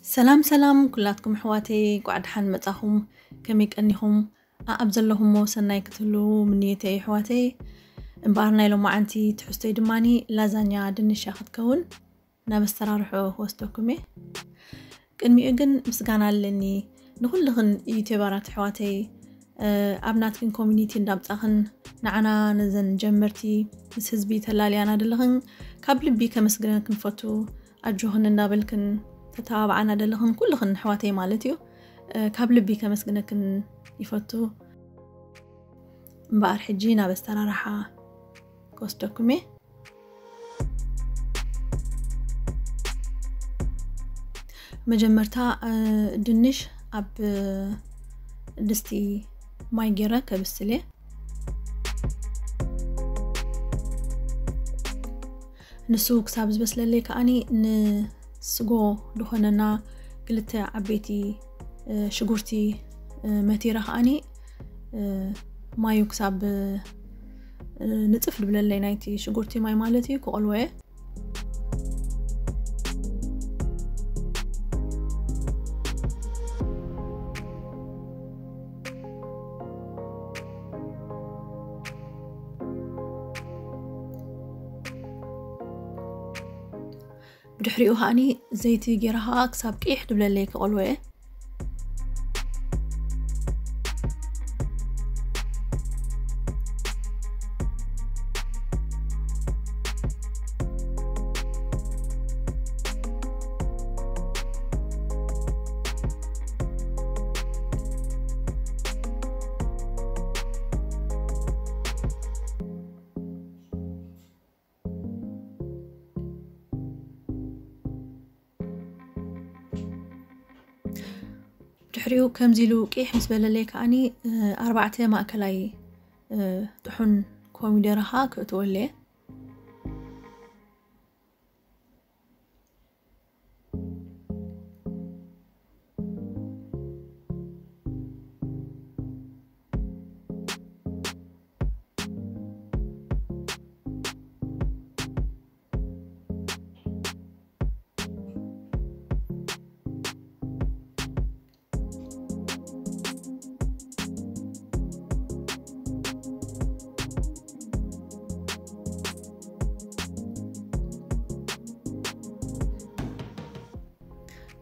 ሰላም ሰላም ኩላትኩም ኣሕዋተይ፣ እንኳዕ ደሓን መጻኹም። ከመይ ቀኒኹም? ኣኣብ ዘለኹሞ ሰናይ ክትህልዉ ምንየተይ ኣሕዋተይ። እምበኣር ናይ ሎማዓንቲ ትሕዝቶይ ድማኒ ላዛኛ ድንሽ እያ ክትከውን። ናብ ኣሰራርሖ ክወስደኩም እየ። ቅድሚኡ ግን ምስጋና ኣለኒ ንኹልኽን ዩቱበራት ኣሕዋተይ፣ እ፣ ኣብ ናትክን ኮሚኒቲ እንዳምጻኽን ንዓና ነዘን ጀመርቲ ምስ ህዝቢ ተላልያና ደለኽን ካብ ልቢ ከመስግነክን ፈቱ። ኣጆኽን እንዳበልክን ተተባብዓና ደለኽን ኩልኽን ኣሕዋተይ ማለት እዩ፣ እ፣ ካብ ልቢ ከመስግነክን ይፈቱ። እምበኣር ሕጂ ናብ ኣሰራርሓ ክወስደኩም እየ። መጀመርታ፣ እ፣ ድንሽ ኣብ፣ እ፣ ድስቲ ማይ ገይረ ከብስል እየ። ንሱ ክሳብ ዝበስለለይ ከኣኒ ንስጎ ዝኾነና ክልተ ዓበይቲ፣ እ፣ ሽጉርቲ፣ እ፣ መቲረ ከኣኒ፣ እ፣ ማዩ ክሳብ፣ እ፣ ንጽፍ ድብለለይ ናይቲ ሽጉርቲ ማይ ማለት እዩ፣ ክቆልዎ እየ። ብድሕሪኡ ከኣኒ ዘይቲ ገይረ ከኣ ክሳብ ቅይሕ ድብለለይ ክቆልዎ እየ። ድሕሪኡ ከምዚ ኢሉ ቅይሕ ምስ በለለይ ከኣኒ፣ እ፣ ኣርባዕተ ማእከላይ፣ እ፣ ጥሑን ኮሚደረ ከኣ ክእትወለየ።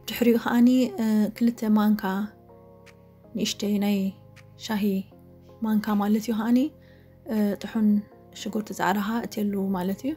ድሕሪኡ ከኣኒ፣ እ፣ ክልተ ማንካ ንእሽተይ ናይ ሻሂ ማንካ ማለት እዩ ከኣኒ፣ እ፣ ጥሑን ሽጉርቲ ጻዕዳ ከኣ እትየሉ ማለት እዩ።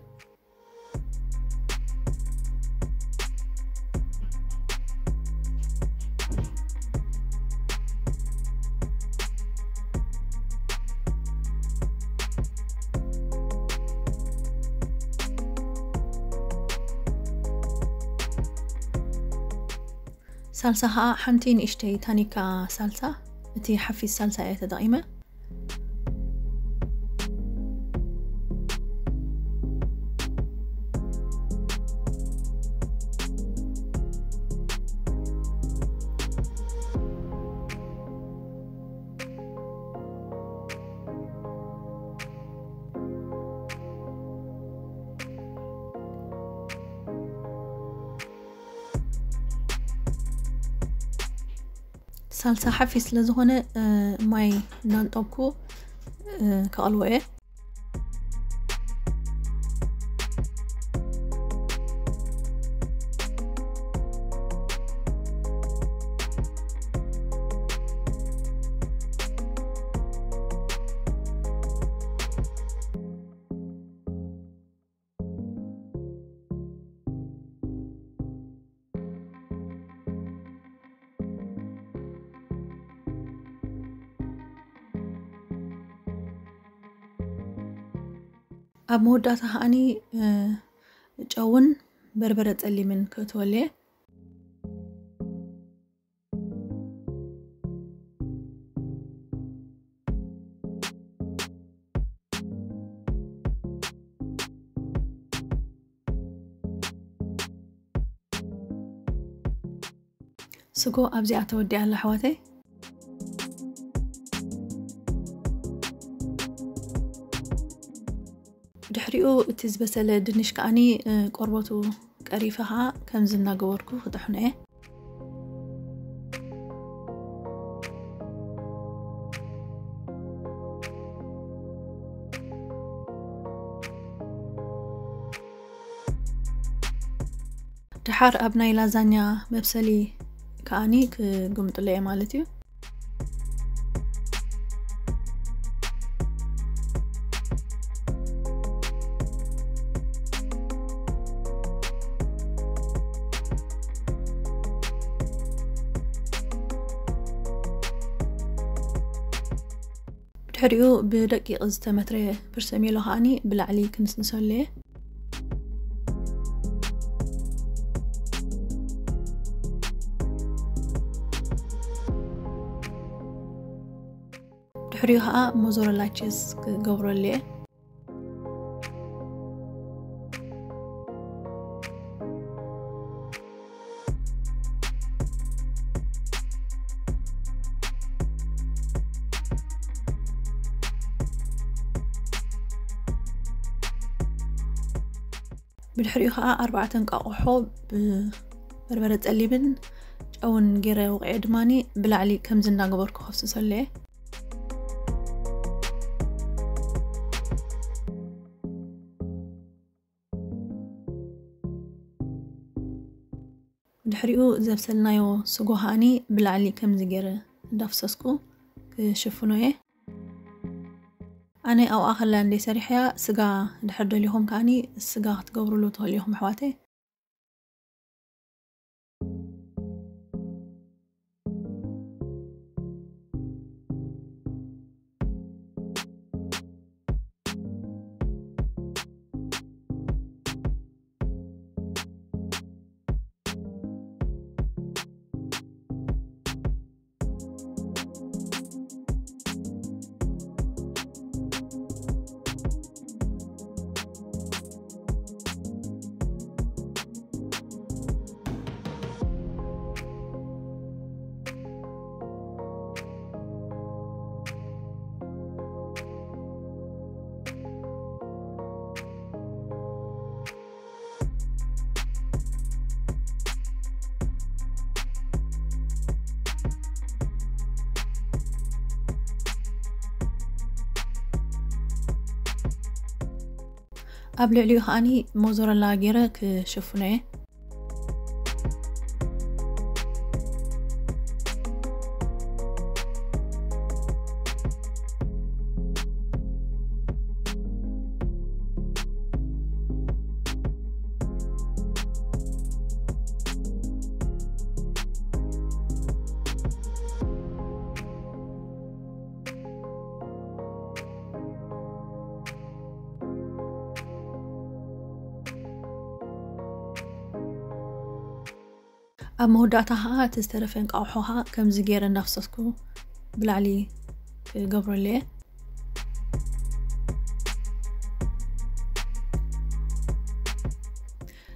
ሳልሳ ኸኣ ሓንቲ ንእሽተይ ታኒካ ሳልሳ፣ እቲ ሓፊስ ሳልሳ እየ ተጠቒመ። ሳልሳ ሓፊስ ስለ ዝኾነ፣ እ፣ ማይ እናንጠብኩ፣ እ፣ ከቐልዎ እየ። ኣብ መወዳእታ ከኣኒ፣ እ፣ ጨውን በርበረ ጸሊምን ክእትወሉ እየ። ስጎ ኣብዚኣ ተወዲኣ ኣላ ኣሕዋተይ። ድሕሪኡ እቲ ዝበሰለ ድንሽ ከኣኒ፣ እ፣ ቆርበቱ ቀሪፈ ኸኣ ከምዚ እናገበርኩ ክጥሕኖ እየ። ድሓር ኣብ ናይ ላዛኛ መብሰሊ ከኣኒ ክግምጥሎ እየ ማለት እዩ። ብድሕሪኡ ብደቂቕ ዝተመትረ ፐርሰሜሎ ከኣኒ ብላዕሊ ክንስንሰሉ እየ። ድሕሪኡ ከዓ ሞዞረላ ቺዝ ክገብረሉ እየ። ብድሕሪኡ ከዓ ኣርባዕተ እንቃቑሖ ብበርበረ ፀሊምን ጨውን ገይረ ወቂዐ ድማኒ ብላዕሊ ከምዚ እንዳገበርኩ ከፍስሰሉ እየ። ድሕሪኡ ዘብሰልናዮ ስጎ ከኣኒ ብላዕሊ ከምዚ ገይረ እንዳፍሰስኩ ክሽፍኖ እየ። ኣነ ኣብኣ ከላ እንደ ሰሪሐያ ስጋ ድሕር ደሊኹም ከኣኒ ስጋ ክትገብሩሉ ትኽእሉ ኢኹም ኣሕዋተይ። ኣብ ልዕሊኡ ከኣኒ ሞዞረላ ገይረ ክሽፍኖ እየ። ኣብ መወዳእታ ከዓ እቲ ዝተረፈ እንቃቑሖ ከዓ ከምዚ ገይረ እንዳፍሰስኩ ብላዕሊ ክገብረሉ እየ።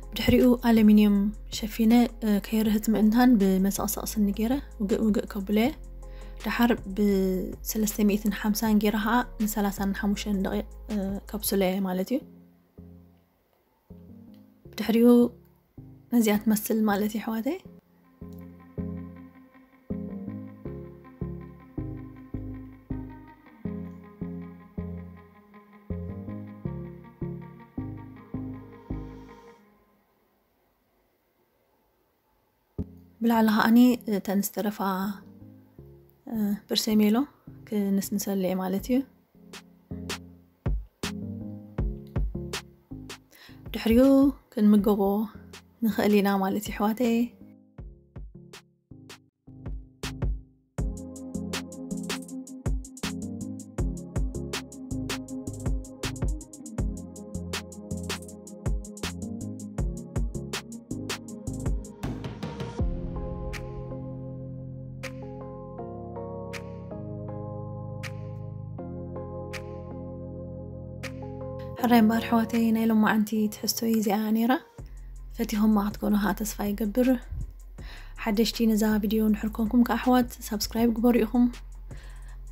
ብድሕሪኡ ኣለሚንየም ሸፊነ፣ እ፣ ከይርህት ምእንታን ብመሰቕሰቕ ስኒ ገይረ ውግእ ውግእ ከብሎ እየ። ድሓር ብሰለስተ ሚእትን ሓምሳን ገይረ ከዓ ንሰላሳን ሓሙሽተን ደቂቕ፣ እ፣ ከብስሎ እየ ማለት እዩ። ብድሕሪኡ ነዚኣ ትመስል ማለት እዩ ኣሕዋተይ። ብላዕሊ ከዓኒ እተን ዝተረፋ፣ እ፣ ፐርሰሜሎ ክንስንሰሉ እየ ማለት እዩ። ድሕሪኡ ክንምገቦ ንኽእል ኢና ማለት እዩ ኣሕዋተይ። ሕራይ እምበኣር ኣሕዋተይ፣ ናይ ሎማዓንቲ ትሕዝቶይ እዚኣ ነይራ። ፈቲኹማ ክትኮኑ ከዓ ተስፋ ይገብር። ሓደሽቲ ነዛ ቪድዮ እንድሕር ኮንኩም ከዓ ኣሕዋት ሳብስክራይብ ግበሩ ኢኹም።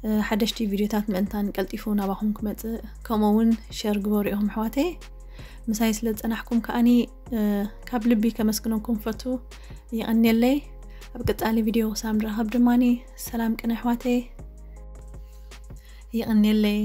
እ፣ ሓደሽቲ ቪድዮታት ምእንታን ቀልጢፉ ናባኹም ክመጽእ፣ ከምኡ እውን ሸር ግበሩ ኢኹም ኣሕዋተይ። ምሳይ ስለ ዝጸናሕኩም ከዓኒ፣ እ፣ ካብ ልቢ ከመስግነኩም ፈቱ። ይቐንየለይ። ኣብ ቀጻሊ ቪድዮ ክሳብ ንራኸብ ድማኒ ሰላም ቅነ ኣሕዋተይ። ይቐንየለይ።